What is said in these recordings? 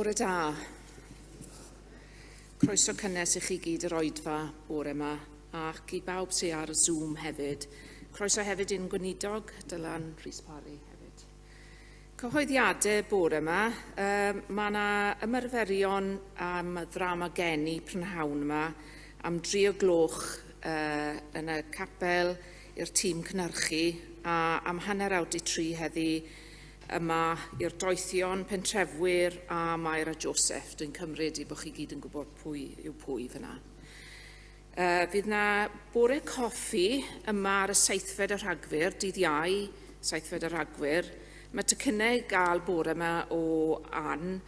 Bore da. Croeso cynnes i chi gyd yr oedfa bore yma ac i bawb sydd ar Zoom hefyd. Croeso hefyd i'n gweinidog, Dylan Rhys Parry hefyd. Cyhoeddiadau bore yma, um, mae yna ymarferion am ddrama geni prynhawn yma am dri o gloch uh, yn y capel i'r tîm cynhyrchu a am hanner awr di tri heddi yma i'r doethion, pentrefwyr a Mair a Joseph. Dwi'n cymryd i bod chi gyd yn gwybod pwy yw pwy fyna. Uh, fydd na bore coffi yma ar y seithfed o Rhagfyr, dydd Iau, seithfed o Rhagfyr. Mae tocynnau i gael bore yma o Ann,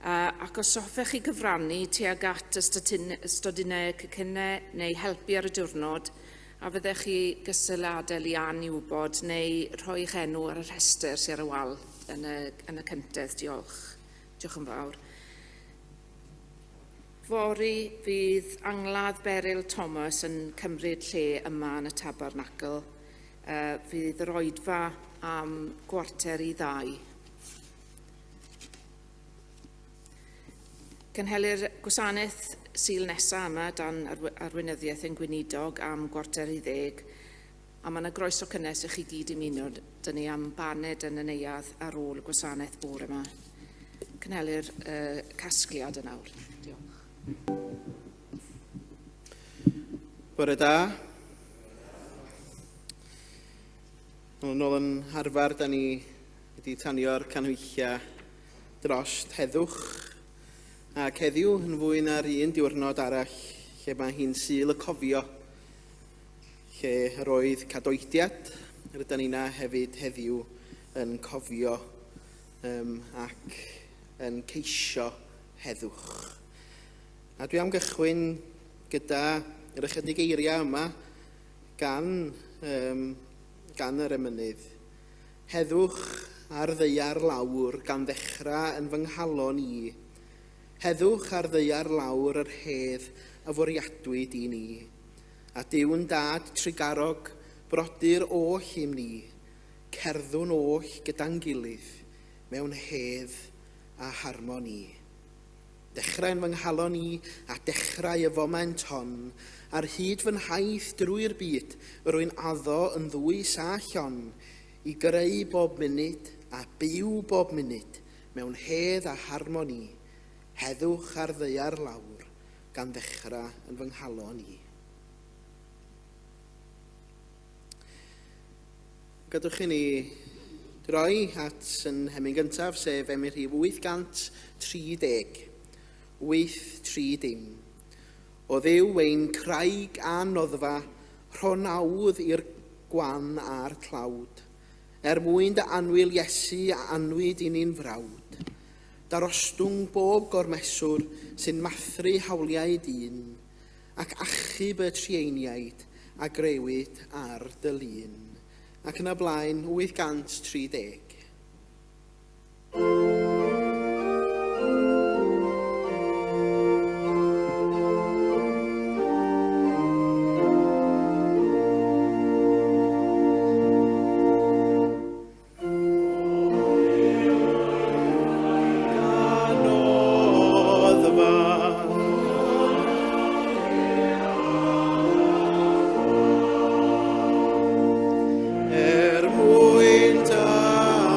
uh, ac os hoffech chi gyfrannu tuag at y stodinau cycynnau neu helpu ar y diwrnod, a fyddech chi gystal adael i Ann i wybod neu rhoi eich enw ar y rhestr sydd ar y wal yn y, yn y cyntedd. Diolch. Diolch yn fawr. Fory fydd angladd Beryl Thomas yn cymryd lle yma yn y Tabernacl. Uh, fydd yr oedfa am gwarter i ddau. Cynhelir gwasanaeth Sul nesaf yma dan arweinyddiaeth ein gweinidog am gwarter i ddeg, a mae yna groeso cynnes i chi gyd ymuno dyn ni am baned yn y neuadd ar ôl y gwasanaeth bore yma. Cynhelir uh, casgliad yn awr. Diolch. Bore da. Yn ôl yn harfer, da ni wedi tanio'r canhwyllau dros heddwch. Ac heddiw, yn fwy na'r un diwrnod arall, lle mae hi'n Sul y Cofio, lle yr oedd cadoediad, rydyn ni'na hefyd heddiw yn cofio um, ac yn ceisio heddwch. A dwi am gychwyn gyda yr ychydig eiriau yma gan, um, gan yr emynydd. Heddwch ar ddaear lawr gan ddechrau yn fy nghalon i. Heddwch ar ddaear lawr yr hedd a fwriadwyd i ni. A Duw'n Dad trugarog, brodyr oll im ni, cerddwn oll gyda'n gilydd mewn hedd a harmoni. Dechrau yn fy nghalon i, a dechrau y foment hon, ar hyd fy nhaith drwy'r byd, rwy'n addo yn ddwys a llon, i greu bob munud a byw bob munud mewn hedd a harmoni, heddwch ar ddaear lawr, gan ddechrau yn fy nghalon i. Gadwch i ni droi at yn hemyn gyntaf, sef emyn rhif 830. 830. O Dduw ein craig a noddfa, rho nawdd i'r gwan a'r tlawd, er mwyn dy annwyl Iesu a anwyd i ni'n frawd. Darostwng bob gormeswr sy'n mathru hawliau dyn, ac achub y trueiniaid a grëwyd ar dy lun. Ac yn y blaen, 830. Er mwyn dy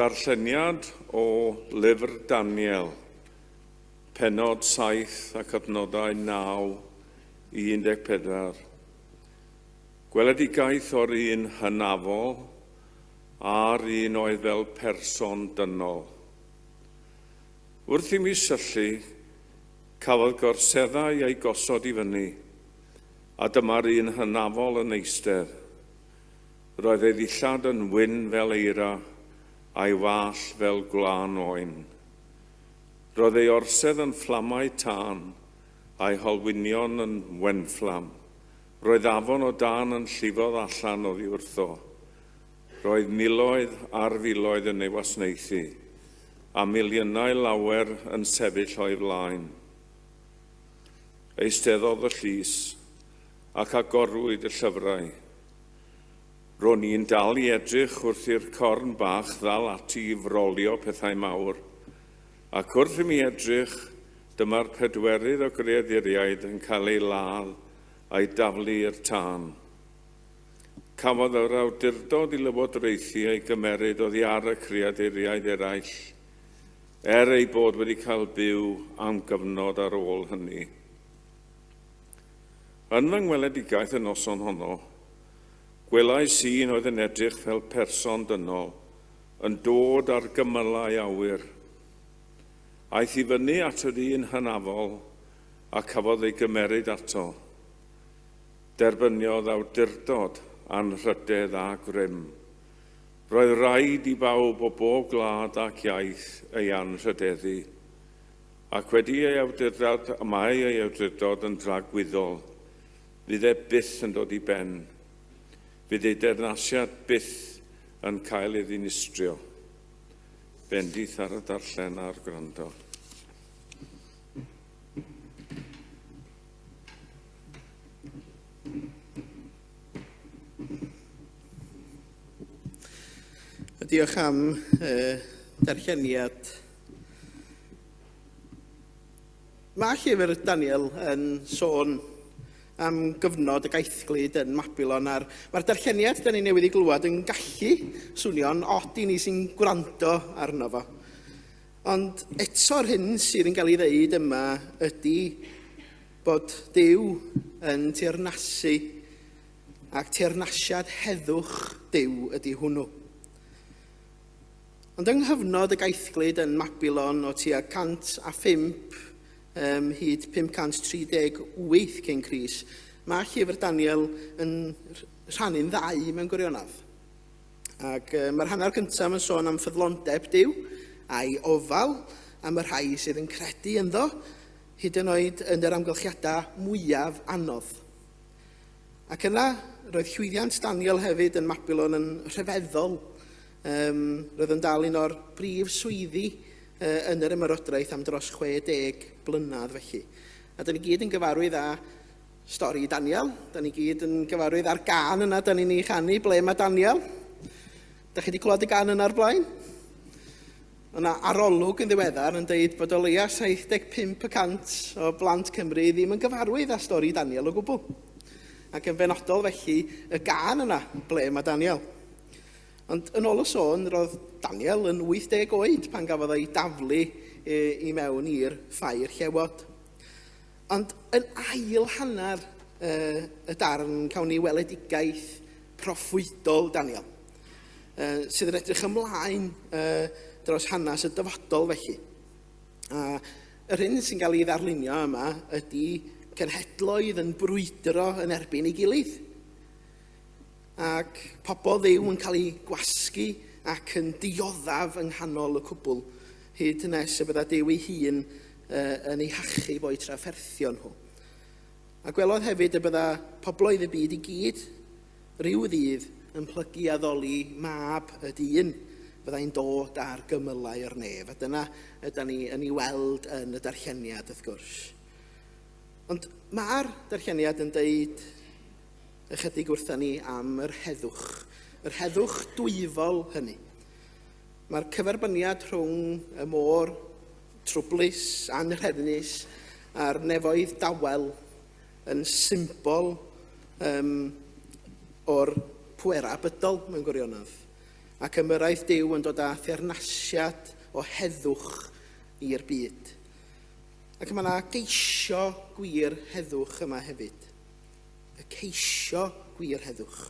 Darlleniad o Lyfr Daniel, pennod 7 ac adnodau 9 i 14. Gweledigaeth o'r un hynafol a'r un oedd fel person dynol. Wrth i mi syllu, cafodd gorseddau eu gosod i fyny, a dyma'r un hynafol yn eistedd. Roedd ei ddillad yn wyn fel eira, a'i wallt fel gwlân oen. Roedd ei orsedd yn fflamau tân, a'i holwynion yn wenfflam. Roedd afon o dân yn llifodd allan oddi wrtho. Roedd miloedd ar filoedd yn ei wasnaethu, a miliynau lawer yn sefyll o'i flaen. Eisteddodd y llys, ac agorwyd y llyfrau. Ro'n i'n dal i edrych wrth i'r corn bach ddal ati i frolio pethau mawr, ac wrth i mi edrych, dyma'r pedwerydd o greaduriaid yn cael ei ladd a'i daflu i'r tân. Cafodd yr awdurdod i lywodraethu ei gymeryd oddi ar y creaduriaid eraill, er ei bod wedi cael byw am gyfnod ar ôl hynny. Yn fy ngweledigaeth y noson honno, gwelais un oedd yn edrych fel person dynol, yn dod ar gymylau awyr. Aeth i fyny at yr un hynafol a cafodd ei gymeryd ato. Derbyniodd awdurdod, anrhydedd a grym. Roedd rhaid i bawb o bob gwlad ac iaith ei anrhydeddu. Ac wedi ei awdurdod, mae ei awdurdod yn dragwyddol. Fydd e byth yn dod i ben. Fydd ei deyrnasiad byth yn cael ei ddinistrio. Bendith ar y darllen a'r gwrando. Diolch am darlleniad. Mae llyfr Daniel yn sôn am gyfnod y gaethglud yn Mabilon a'r mae'r darlleniad da ni newydd ei glywed yn gallu swnio'n od i ni sy'n gwrando arno fo. Ond eto'r hyn sydd yn cael ei ddeud yma ydy bod Duw yn teyrnasu ac teyrnasiad heddwch Duw ydy hwnnw. Ond yng nghyfnod y gaethglud yn Mabilon o tua 105 hyd 538 cyn Crist, mae llyfr Daniel yn rhannu'n ddau mewn gwirionedd. Ac mae'r hanner cyntaf yn sôn am ffyddlondeb Duw a'i ofal am y rhai sydd yn credu ynddo, hyd yn oed yn yr amgylchiadau mwyaf anodd. Ac yna, roedd llwyddiant Daniel hefyd yn Mabilon yn rhyfeddol. Roedd yn dal un o'r brif swyddi yn yr ymerodraeth am dros 60 blynedd felly. A da ni gyd yn gyfarwydd â stori Daniel. Da ni gyd yn gyfarwydd â'r gân yna da ni'n ei chanu, ble mae Daniel? Da chi wedi clywed y gân yna o'r blaen? Yna arolwg yn ddiweddar yn deud bod o leia 75% o blant Cymru ddim yn gyfarwydd â stori Daniel o gwbl. Ac yn benodol felly, y gân yna, ble mae Daniel? Ond yn ôl y sôn, roedd Daniel yn 80 oed pan gafodd ei daflu i mewn i'r ffair llewod. Ond yn ail hanner y darn, cawn ni weledigaeth proffwydol Daniel, sydd yn edrych ymlaen dros hanes y dyfodol felly. A yr hyn sy'n cael ei ddarlunio yma ydy cenhedloedd yn brwydro yn erbyn ei gilydd. Ac pobl Dduw yn cael eu gwasgu ac yn dioddef yng nghanol y cwbl, hyd nes y bydda Duw ei hun yn eu hachub o'u trafferthion nhw. A gwelodd hefyd y bydda pobloedd y byd i gyd rhyw ddydd yn plygu addoli mab y dyn fyddai'n dod ar gymylau o'r nef. A dyna ydan ni yn ei weld yn y darlleniad, wrth gwrs. Ond mae'r darlleniad yn deud ychydig wrtha ni am yr heddwch dwyfol hynny. Mae'r cyferbyniad rhwng y môr trwblus, anrhefnus a'r nefoedd dawel yn symbol o'r pwerau bydol mewn gwirionedd. Ac ymyrraeth Duw yn dod â theyrnasiad o heddwch i'r byd. Ac mae yna geisio gwir heddwch yma hefyd. Y ceisio gwir heddwch.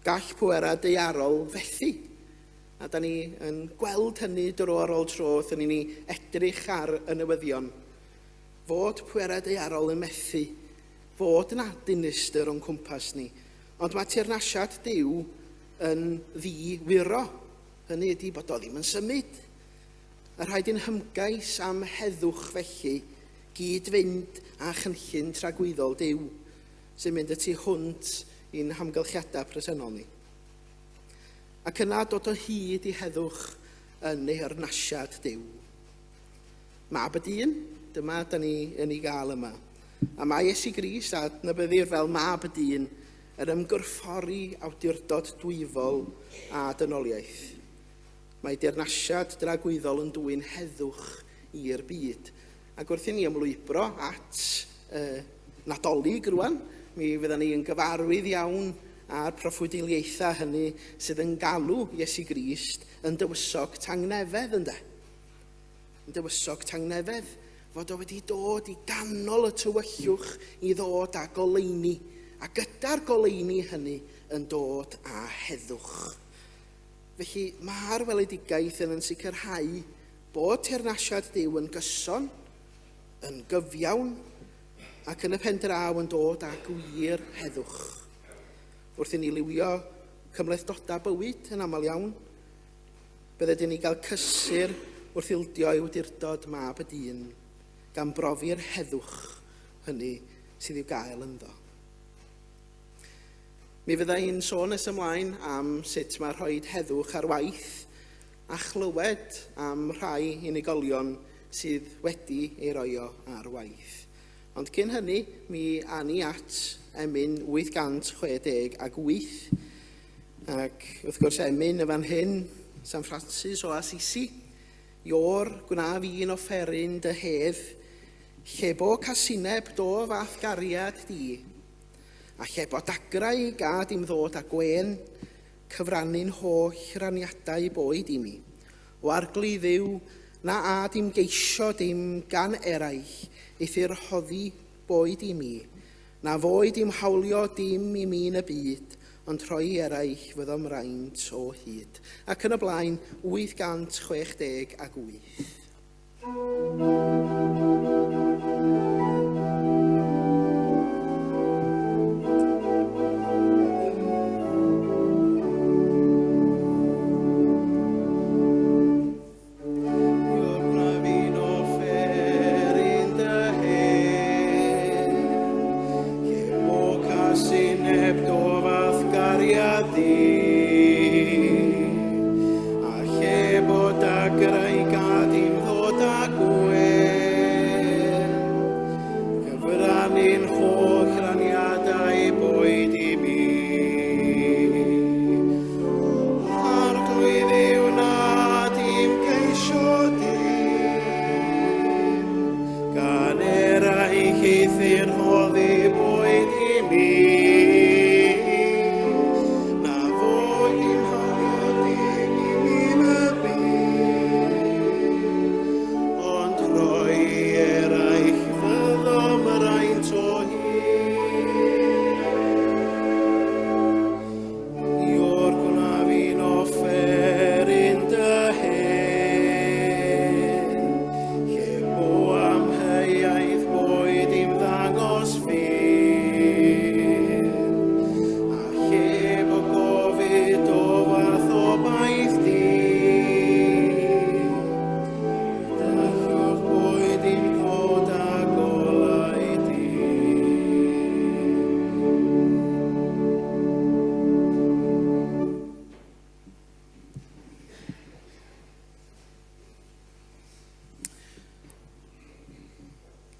Gall pwerau daearol fethu. A da ni yn gweld hynny dro ar ôl tro wrth i ni edrych ar y newyddion. Fod pwerau daearol yn methu, fod yna dinistr o'n cwmpas ni. Ond mae teyrnasiad Duw yn ddi-wyro. Hynny ydy bod o ddim yn symud. A rhaid i'n hymgais am heddwch felly gyd-fynd â chynllun tragwyddol Duw, sy'n mynd y tu hwnt i'n hamgylchiadau presennol ni. Ac yna dod o hyd i heddwch yn ei hyrnasiad Duw. Mab y dyn, dyma da ni yn ei gael yma. A mae Iesu Grist a adnabyddir fel Mab y dyn yn ymgorffori awdurdod dwyfol a dynoliaeth. Mae deyrnasiad dragwyddol yn dwyn heddwch i'r byd. Ac wrth i ni ymlwybro at Nadolig rwan, mi fyddan ni yn gyfarwydd iawn â'r proffwydoliaethau hynny sydd yn galw Iesu Grist yn dywysog tangnefedd, ynde? Yn dywysog tangnefedd, fod o wedi dod i ganol y tywyllwch i ddod â goleuni, a gyda'r goleuni hynny yn dod â heddwch. Felly mae'r weledigaeth yn yn sicrhau bod teyrnasiad Duw yn gyson, yn gyfiawn, ac yn y pen draw yn dod â gwir heddwch. Wrth i ni liwio cymhlethdodau bywyd yn aml iawn, bydded i ni gael cysur wrth ildio i awdurdod Mab y Dyn, gan brofi'r heddwch hynny sydd i'w gael ynddo. Mi fydda i'n sôn nes ymlaen am sut mae rhoi heddwch ar waith a chlywed am rhai unigolion sydd wedi ei roi o ar waith. Ond cyn hynny, mi â ni at emyn 868, ac wrth gwrs emyn y fan hyn, San Francis o Assisi, Iôr, gwna fi'n offeryn dy hedd, lle bo casineb do fath gariad di, a lle bo dagrau gad i'm ddod â gwên, cyfrannu'n holl raniadau boed i mi. O Arglwydd Dduw, na ad i'm geisio dim gan eraill, eithr rhoddi boed i mi. Na foed i'm hawlio dim i mi'n y byd, ond rhoi i eraill fyddo mraint o hyd. Ac yn y blaen, 868.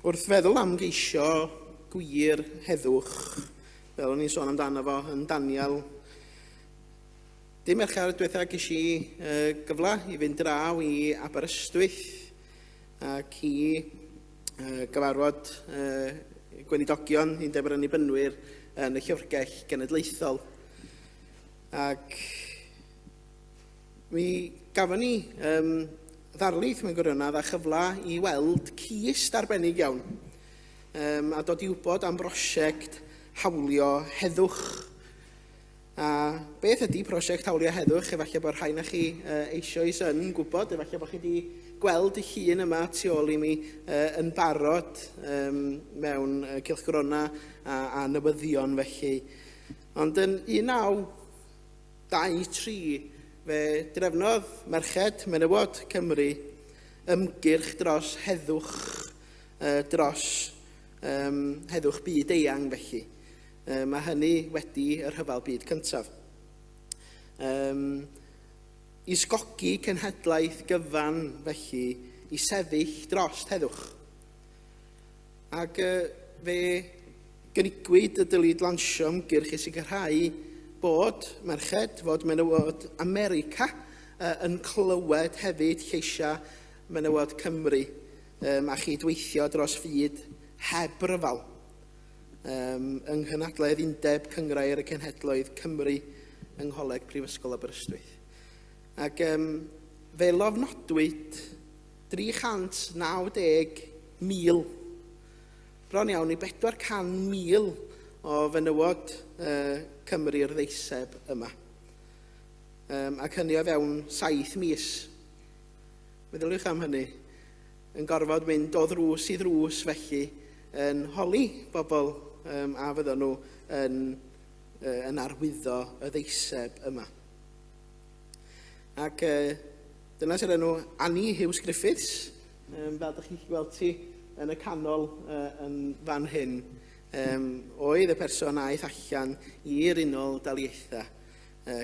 Wrth feddwl am geisio gwir heddwch, fel o'n i'n sôn amdano fo yn Daniel, dim Mercher diwetha ges i gyfle i fynd draw i Aberystwyth ac i gyfarfod gweinidogion Undeb yr Annibynwyr yn y Llyfrgell Genedlaethol. Ac Mi gafon ni ddarlith mewn gwirionedd a chyfle i weld cist arbennig iawn a dod i wybod am brosiect Hawlio Heddwch. A beth ydy prosiect Hawlio Heddwch? Efallai bod rhai na chi eisoes yn gwybod, efallai bod chi wedi gweld y llun yma tu ôl i mi yn barod mewn cylchgronau a newyddion felly. Ond yn 1923 fe drefnodd Merched Menywod Cymru ymgyrch dros heddwch, dros heddwch byd eang felly. Mae hynny wedi y Rhyfel Byd Cyntaf. I sgogi cenhedlaeth gyfan felly i sefyll dros heddwch. Ac fe gynigwyd y dylid lansio ymgyrch i sicrhau bod merched, fod menywod America yn clywed hefyd lleisiau menywod Cymru a chydweithio dros fyd heb ryfel. Yng Nghynhadledd Undeb Cynghrair y Cenhedloedd Cymru yng Ngholeg Prifysgol Aberystwyth. Ac fe lofnodwyd 390,000, bron iawn i 400,000 o fenywod Cymru'r ddeiseb yma. Ac hynny o fewn 7 mis. Meddyliwch am hynny. Yn gorfod mynd o ddrws i ddrws felly yn holi bobl a fydden nhw yn arwyddo y ddeiseb yma. Ac dyna sy'r enw Annie Hughes Griffiths, fel ydych chi'n gweld ti yn y canol yn fan hyn, oedd y person aeth allan i'r Unol Daliaethau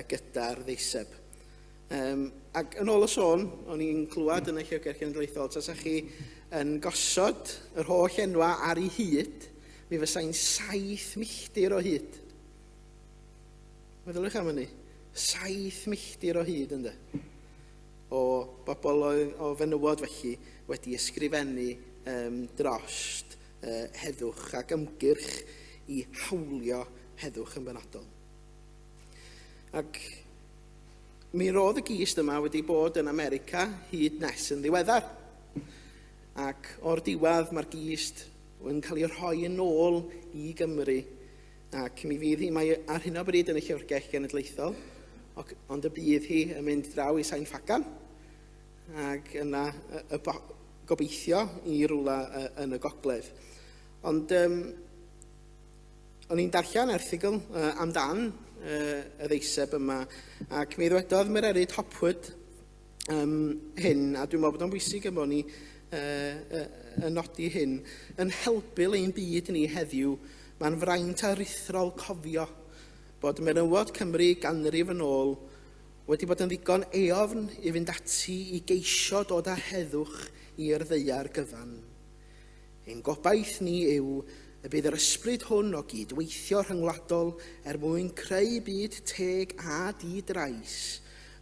gyda'r ddeiseb. Ac yn ôl y sôn, o'n i'n clywed yn y Llyfrgell Genedlaethol, tasa chi yn gosod yr holl enwa ar ei hyd, mi fysai'n 7 milltir o hyd. Meddyliwch am hynny. 7 milltir o hyd, ynddo. O bobl o fenywod felly wedi ysgrifennu drost heddwch ac ymgyrch i hawlio heddwch yn benodol. Ac mi roedd y gist yma wedi bod yn America hyd nes yn ddiweddar. Ac o'r diwedd mae'r gist yn cael ei rhoi yn ôl i Gymru. Ac mi fydd hi, mae ar hyn o bryd yn y Llyfrgell Genedlaethol, ond y bydd hi yn mynd draw i Sain Ffagan, ac yna gobeithio i rwla yn y gogledd. Ond o'n i'n darllen erthygl amdan y ddeiseb yma, ac mi ddwedodd Mererid Hopwood hyn, a dwi'n meddwl bod o'n bwysig ein bod ni yn nodi hyn, yn helpu ein byd ni heddiw, mae'n fraint aruthrol cofio bod menywod Cymru ganrif yn ôl wedi bod yn ddigon eofn i fynd ati i geisio dod â heddwch i'r ddaear gyfan. Ein gobaith ni yw y bydd yr ysbryd hwn o gydweithio rhyngwladol er mwyn creu byd teg a di-drais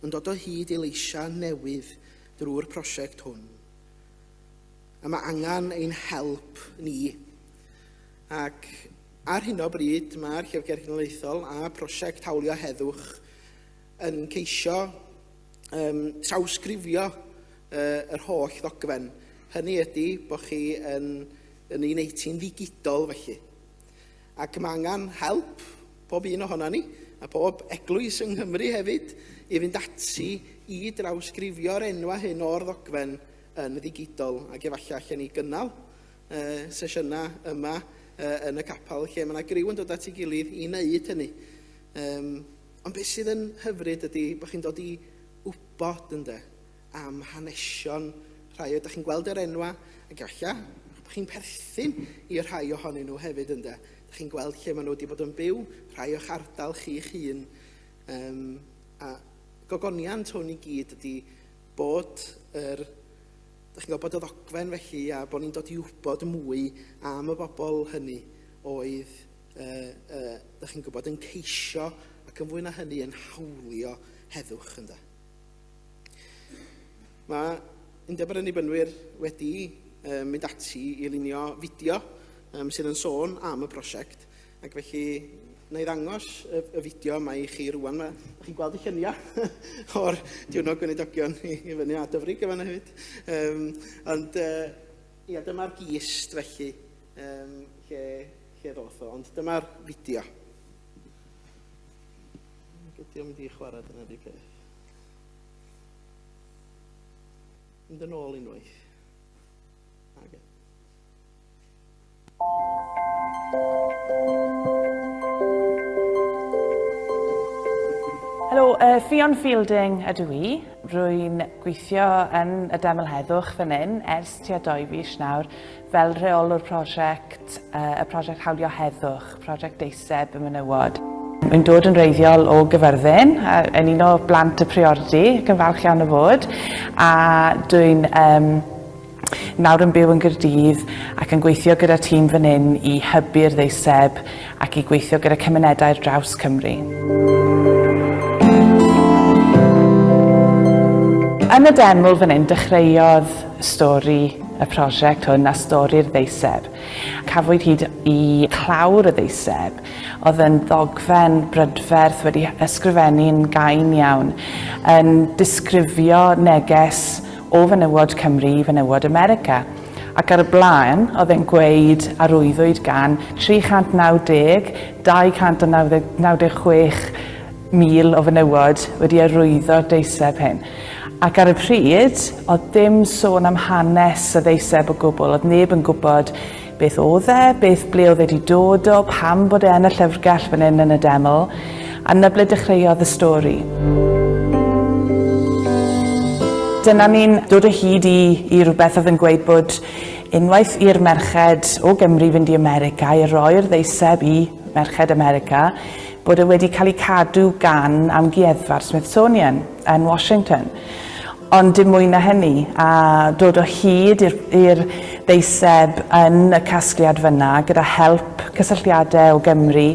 yn dod o hyd i leisiau newydd drwy'r prosiect hwn. A mae angen ein help ni. Ac ar hyn o bryd mae'r Llyfrgell Genedlaethol a prosiect Hawlio Heddwch yn ceisio trawsgrifio yr holl ddogfen. Hynny ydy bod chi yn ei wneud ti'n ddigidol felly. Ac mae angen help pob un ohono ni, a pob eglwys yng Nghymru hefyd, i fynd ati i drawsgrifio'r enwau hyn o'r ddogfen yn ddigidol, ac efallai allan ni gynnal sesiynau yma yn y capel lle mae yna griw yn dod at ei gilydd i wneud hynny. Ond beth sydd yn hyfryd ydy bod chi'n dod i wybod, ynde, am hanesion rhai o, ydych chi'n gweld yr enwa, ac efallai bod chi'n perthyn i rhai ohonyn nhw hefyd, ynde. Ydych chi'n gweld lle maen nhw wedi bod yn byw, rhai o'ch ardal chi'ch hun. A gogoniant hwn i gyd ydy bod yr, ydych chi'n gweld bod y ddogfen felly, a bod ni'n dod i wybod mwy am y bobl hynny oedd, ydych chi'n gwybod, yn ceisio ac yn fwy na hynny yn hawlio heddwch, ynde. Mae Undeb yr Annibynwyr wedi mynd ati i lunio fideo sydd yn sôn am y prosiect, ac felly Na i ddangos y, y fideo yma i chi rwan. Ma, chi'n gweld y lluniau o'r diwrnod gweinidogion i, i fyny a dyfrig yma hefyd. Um, ond uh, ia, dyma'r gist felly um, lle, lle ddoth o. Ond dyma'r fideo. Ydy o'n mynd i chwarae dyna di peth. Mynd yn ôl unwaith. Okay. Helo, uh, Ffion Fielding ydw i. Rwy'n gweithio yn y Deml Heddwch fan hyn ers tua doi fis nawr fel rheolwr prosiect, uh, y prosiect Hawlio Heddwch, prosiect deiseb y menywod. Mae'n dod yn reiddiol o Gyfyrddin, yn un o blant y priordy, ac yn falch iawn o fod, a dwi'n um, nawr yn byw yn Gaerdydd ac yn gweithio gyda tîm fan hyn i hybu'r ddeiseb ac i gweithio gyda cymunedau ar draws Cymru. Yn y deml fan hyn dechreuodd stori y prosiect hwn a stori'r ddeiseb. Cafwyd hyd i clawr y ddeiseb oedd yn ddogfen brydferth wedi ysgrifennu'n gain iawn yn disgrifio neges o fenywod Cymru i fenywod America. Ac ar y blaen, oedd e'n gweud arwyddwyd gan 390, 296 mil o fenywod wedi arwyddo'r deiseb hyn. Ac ar y pryd, oedd dim sôn am hanes y ddeiseb o gwbl, oedd neb yn gwybod beth oedd e, beth ble oedd e wedi dod o, pam bod e yn y llyfrgell fan hyn yn y deml, a 'na ble dechreuodd y stori. Dyna ni'n dod o hyd i, i rhywbeth oedd yn gweud bod unwaith i'r merched o Gymru fynd i America i roi'r ddeiseb i merched America, bod e wedi cael ei cadw gan amgueddfa'r Smithsonian yn Washington. Ond dim mwy na hynny, a dod o hyd i'r ddeiseb yn y casgliad fyna gyda help cysylltiadau o Gymru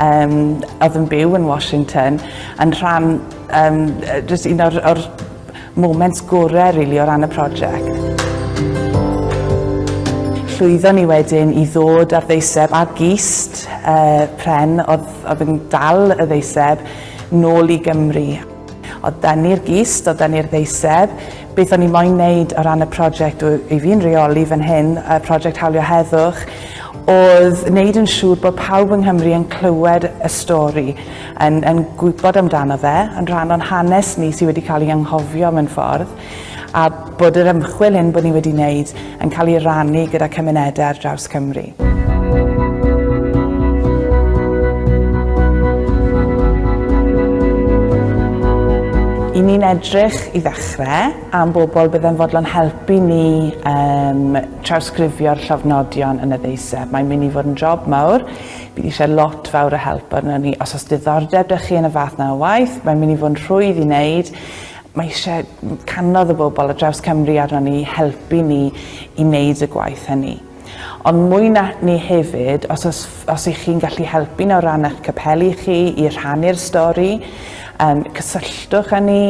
um, oedd yn byw yn Washington, yn rhan, um, just un o'r, or moments gorau really, o ran y prosiect. Llwyddon ni wedyn i ddod â'r ddeiseb a'r gist uh, pren oedd, oedd yn dal y ddeiseb nôl i Gymru. Oedd 'da ni'r gist, oedd 'da ni'r ddeiseb. Beth o'n i moyn wneud o ran y prosiect i fi'n rheoli fan hyn, y prosiect Hawlio Heddwch, oedd wneud yn siŵr bod pawb yng Nghymru yn clywed y stori, yn, yn gwybod amdano fe, yn rhan o'n hanes ni sydd wedi cael ei anghofio mewn ffordd, a bod yr ymchwil hyn bod ni wedi wneud yn cael ei rannu gyda cymunedau ar draws Cymru. I ni'n edrych i ddechrau am bobl byddai'n fodlon helpu ni um, trawsgrifio'r llofnodion yn y ddeiseb. Mae'n mynd i fod yn job mawr, bydd eisiau lot fawr o help arno ni. Os oes diddordeb dych chi yn y fath na o waith, mae'n mynd i fod yn rhwydd i wneud. Mae eisiau canodd o bobl ar draws Cymru arno ni i helpu ni i wneud y gwaith hynny. Ond mwy na ni hefyd, os, os, os ych chi'n gallu helpu ni o ran eich capeli chi i rhannu'r stori, um, cysylltwch â ni,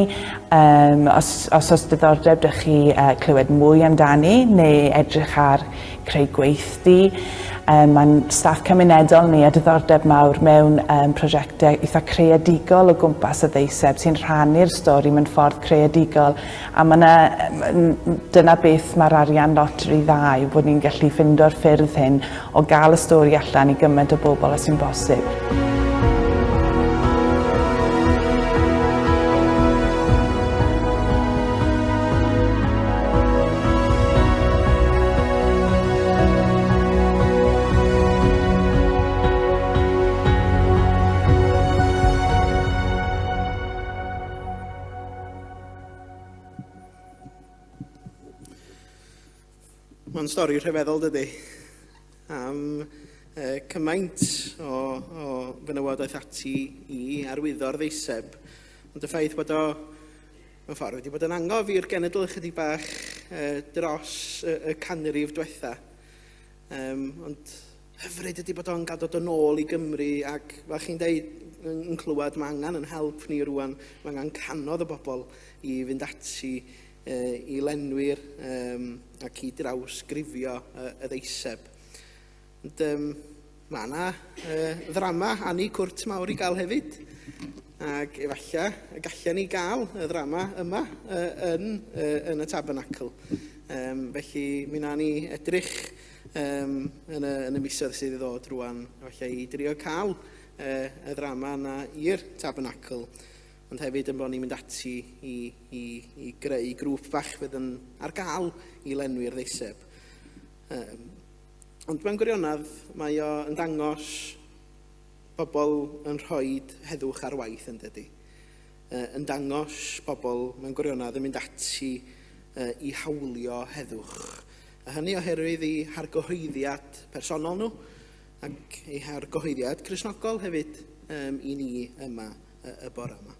um, os, os oes diddordeb dych chi uh, clywed mwy amdani neu edrych ar creu gweithdy. Um, mae'n staff cymunedol ni a diddordeb mawr mewn um, prosiectau eitha creadigol o gwmpas y ddeiseb sy'n rhannu'r stori mewn ffordd creadigol. A mae 'na, dyna beth mae'r arian loteri dda yw bod ni'n gallu ffindo'r ffyrdd hyn o gael y stori allan i gymaint o bobl â sy'n bosib. Mae'n stori rhyfeddol, dydy, am e, cymaint o, o fenywod aeth ati i arwyddo'r ddeiseb. Ond y ffaith bod o mewn ffordd wedi bod yn angof i'r genedl ychydig bach e, dros y, y canrif diwetha. Um, ond hyfryd ydy bod o'n cael dod yn ôl i Gymru ac fel chi'n deud yn, yn clywed mae angen yn help ni rwan, mae angen canodd o bobl i fynd ati e, i lenwi'r um, ac i drawsgrifio y, y ddeiseb. Ond um, Mae yna ddrama Annie Cwrt Mawr i gael hefyd, ac efallai y gallen ni gael y ddrama yma yn y tabernacl. Felly mi wna ni edrych yn y misoedd sydd i ddod rwan, efallai i drio cael y ddrama yna i'r tabernacl, ond hefyd yn bod ni'n mynd ati i greu grŵp bach fydd yn ar gael i lenwi'r ddeiseb. Ond mewn gwirionedd, mae o yn dangos bobl yn rhoi heddwch ar waith, yn dydy. Yn dangos bobl mewn gwirionedd yn mynd ati i hawlio heddwch. A hynny oherwydd eu hargyhoeddiad personol nhw ac eu hargyhoeddiad Cristnogol hefyd i ni yma y bore yma.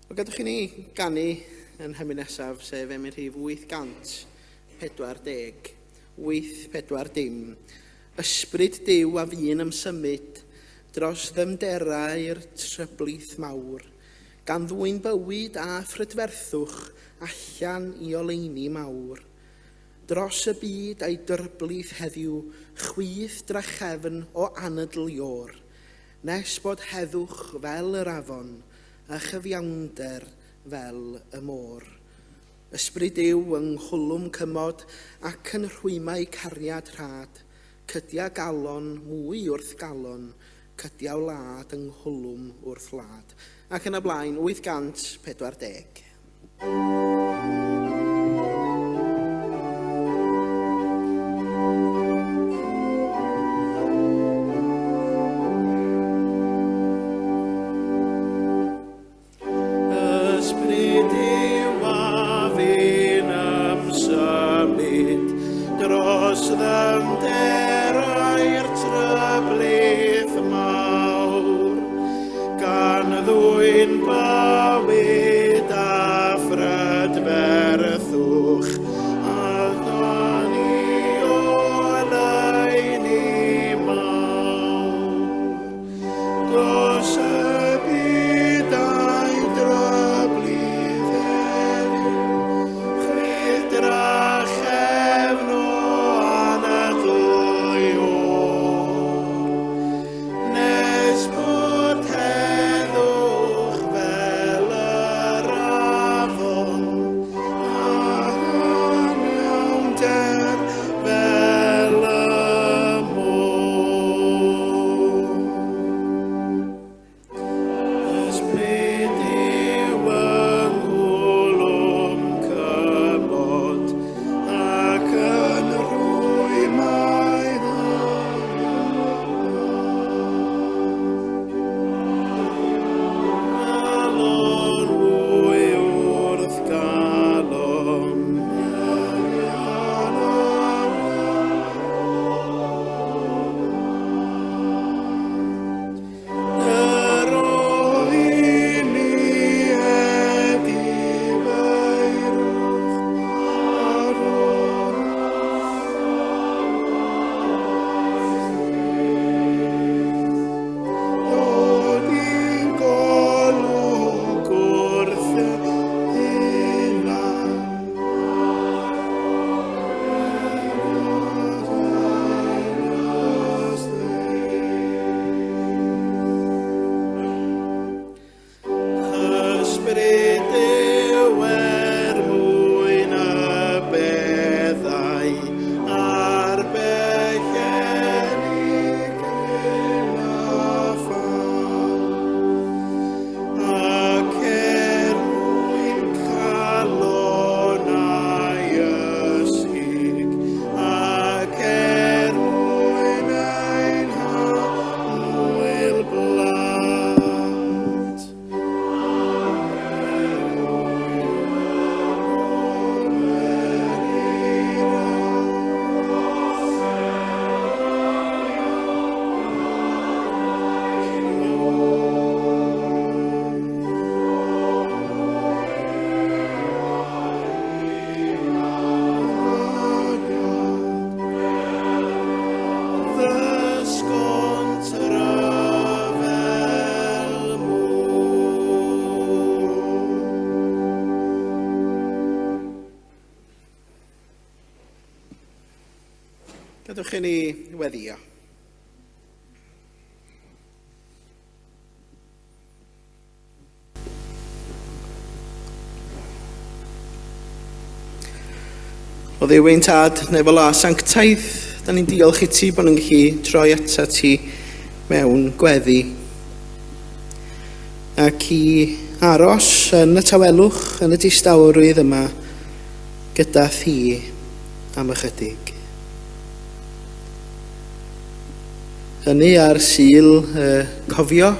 Wel, gadwch i ni ganu yn hymyn nesaf, sef emyn rhif 840, 840. Ysbryd Duw a fu'n ymsymud dros ddyfnderau'r tryblith mawr, gan ddwyn bywyd a phrydferthwch allan i oleuni mawr. Dros y byd a'i dryblith heddiw, chwith drachefn o anadl Iôr, nes bod heddwch fel yr afon, a chyfiawnder fel y môr. Ysbryd Duw yng nghwlwm cymod ac yn rhwymau cariad rhad, cydia galon mwy wrth galon, cydia wlad yng nghwlwm wrth wlad. Ac yn y blaen, 840. Ysbryd Duw a fi'n ymsymud dros ddyfnderau'r tryblith mawr, gan ddwyn bywyd a phrydferthwch allan i oleuni mawr. Dros y byd a'i dryblydd heddiw, chwith drachefn o anadl. Gadewch i ni weddio. O Dduw ein Tad, nefol a sanctaidd, da ni'n diolch i ti bod ni'n gallu troi ata ti mewn gweddi. Ac i aros yn y tawelwch, yn y distawrwydd yma, gyda thi am ychydig. Hynny ar Sul y cofio,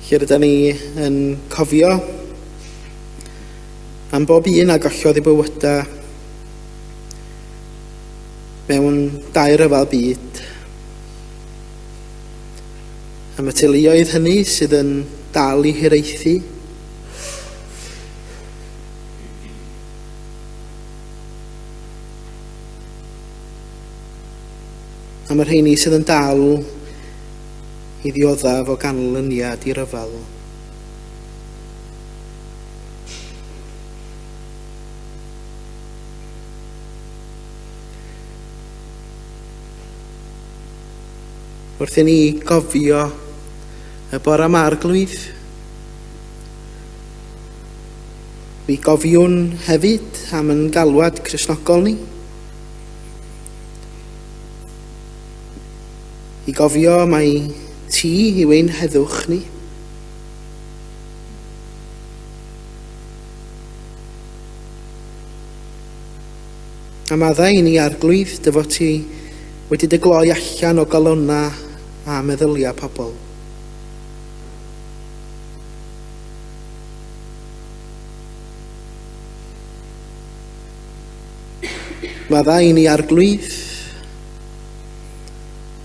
Lle rydyn ni yn cofio am bob un a gollodd ei bywydau mewn dau ryfel byd. Am y teuluoedd hynny sydd yn dal i hiraethu. Am y rheini sydd yn dal i ddioddef o ganlyniad i ryfel. Wrth i ni gofio y bore yma Arglwydd, mi gofiwn hefyd am yn galwad Cristnogol ni. I gofio mai ti yw ein heddwch ni. A maddau i ni Arglwydd dy fod ti wedi dy gloi allan o galonnau a meddyliau pobl. Maddau i ni Arglwydd,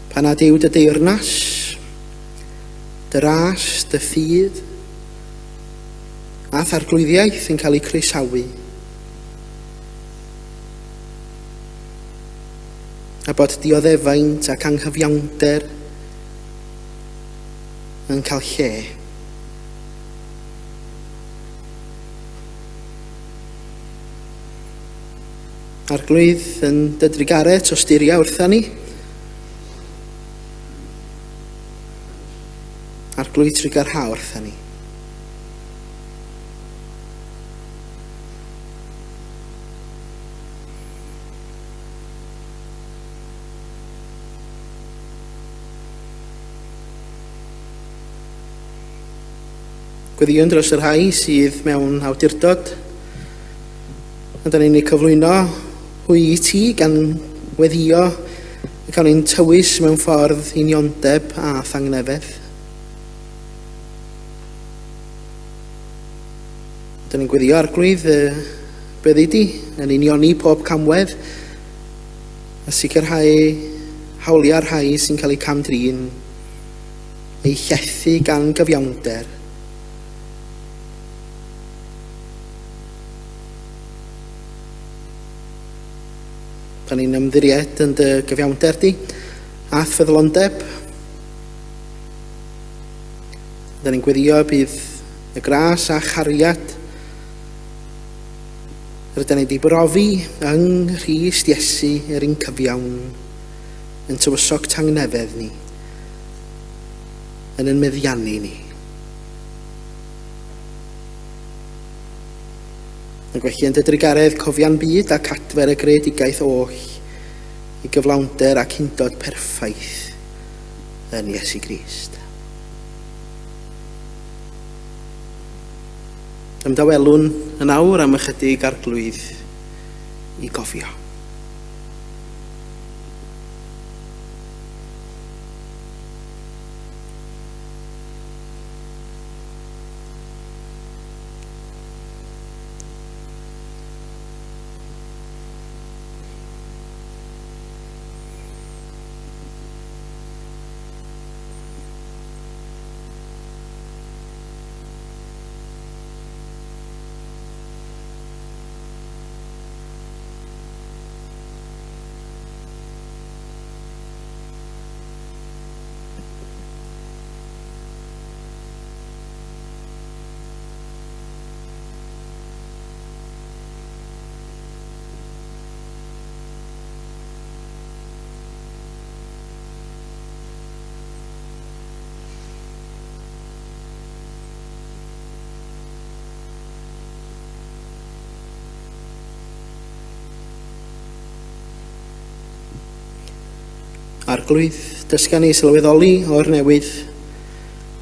pan nad yw dy deyrnas, dy ras, dy ffydd, a'th arglwyddiaeth yn cael eu croesawu. A bod dioddefaint ac anghyfiawnder yn cael lle. Arglwydd, yn dy drugaredd tosturia wrtha ni. Arglwydd, trugarha wrtha ni. Gweddïwn dros y rhai sydd mewn awdurdod. A da ni'n eu cyflwyno hwy i ti gan weddio y cawn ein tywys mewn ffordd uniondeb a thangnefedd. Da ni'n gweddio Arglwydd y byddi di yn unioni pob camwedd a sicrhau hawliau'r rhai sy'n cael eu cam-drin, eu llethu gan gyfiawnder. Da ni'n ymddiried yn dy gyfiawnder di, a'th ffyddlondeb. Da ni'n gweddio bydd y gras a chariad rydyn ni wedi brofi yng Nghrist Iesu yr un cyfiawn yn tywysog tangnefedd ni, yn yn meddiannu ni. Ac felly yn dy drugaredd cofia'n byd ac adfer y greadigaeth oll i gyflawnder ac undod perffaith yn Iesu Grist. Ymdawelwn yn awr am ychydig Arglwydd i gofio. Arglwydd, dysga ni sylweddoli o'r newydd,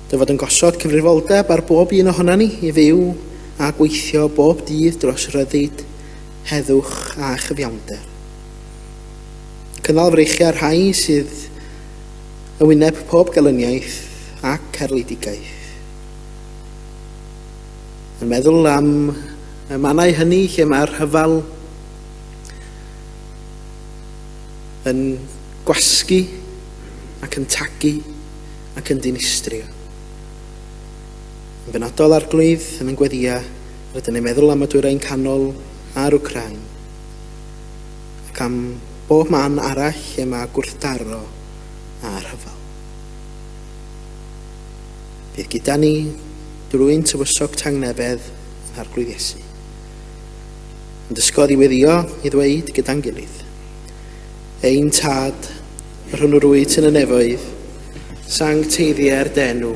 dy fod yn gosod cyfrifoldeb ar bob un ohonan ni i fyw a gweithio bob dydd dros ryddid, heddwch a chyfiawnder. Cynnal freichiau'r rhai sydd yn wyneb pob gelyniaeth ac erledigaeth. Yn meddwl am y mannau hynny lle mae'r rhyfel yn gwasgu ac yn tagu ac yn dinistrio. Yn benodol Arglwydd, yn ein gweddia, rydyn ni'n meddwl am y Dwyrain Canol a'r Wcráin, ac am bob man arall lle mae gwrthdaro a rhyfel. Bydd gyda ni drwy'n tywysog tangnefedd yn Arglwydd Iesu. Yn dysgodd i weddio i ddweud gyda'n gilydd, Ein Tad, yr hwn yr wyt yn y nefoedd, sancteiddier dy enw,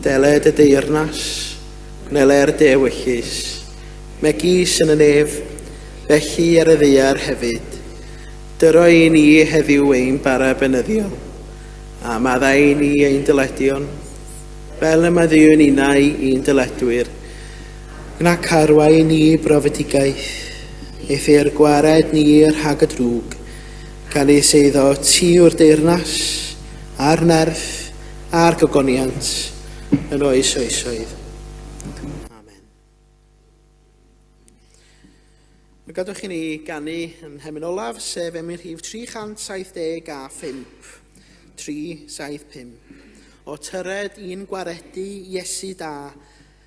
deled y deyrnas, gwneler dy ewyllys, megis yn y nef, felly ar y ddaear hefyd. Dyro i ni heddiw ein bara benyddiol, a maddau i ni ein dyledion, fel y maddeuwn ninnau i'n dyledwyr, nac arwain ni i brofedigaeth, eithr gwared ni rhag y drwg, canys eiddo ti yw'r deyrnas, a'r nerth, a'r gogoniant, yn oes oesoedd. Amen. A gadwch i ni ganu yn hemyn olaf, sef emyn rhif 375. 375. O tyred i'n gwaredu Iesu da,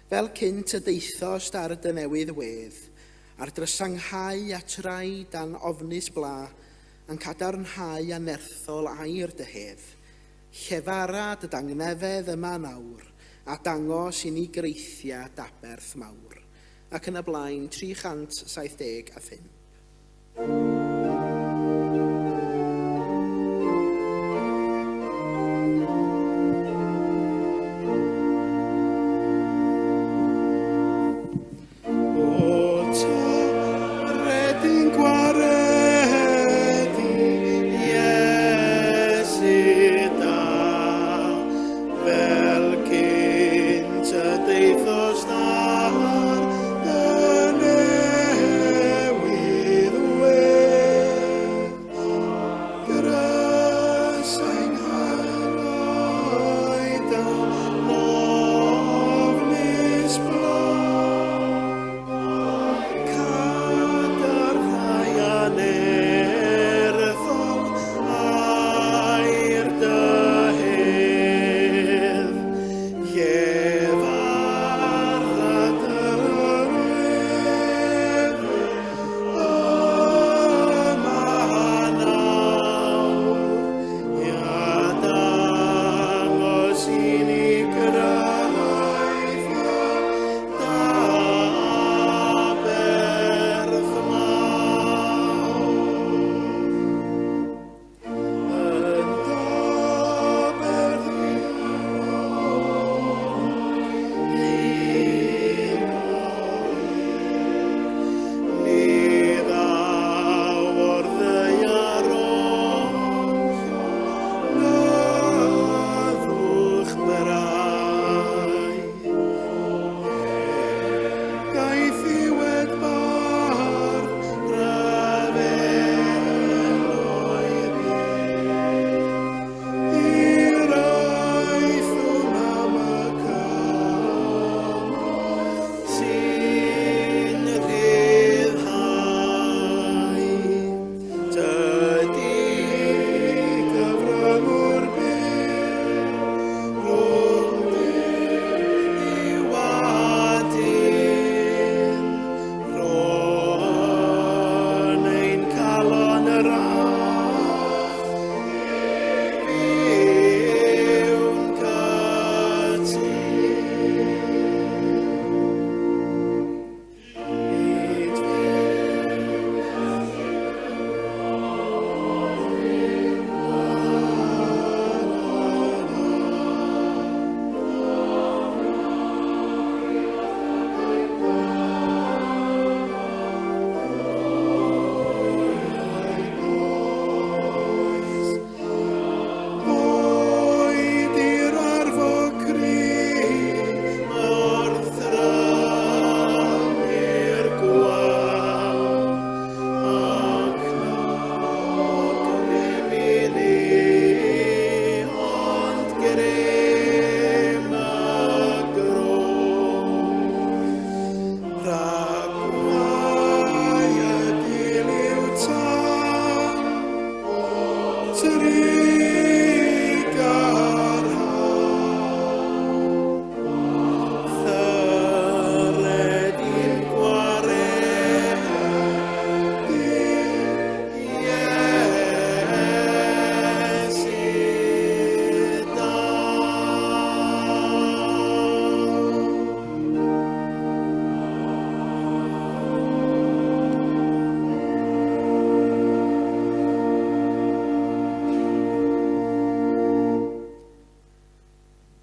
fel cynt y deithost ar dy newydd wedd, ar drysanghau at rai dan ofnus bla, yn cadarnhau a nerthol air dy hedd. Llefara dy dangnefedd yma nawr, a dangos i ni greithiau d'aberth mawr. Ac yn y blaen, 375. O tyred gwaredu Iesu da, fel cynt y deithost ar dy newydd wedd.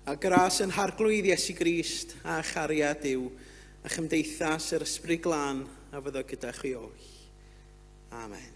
A gras yn harglwydd Iesu Grist a chariad Duw a chymdeithas yr Ysbryd Glân a fyddo gyda chi oll. Amen.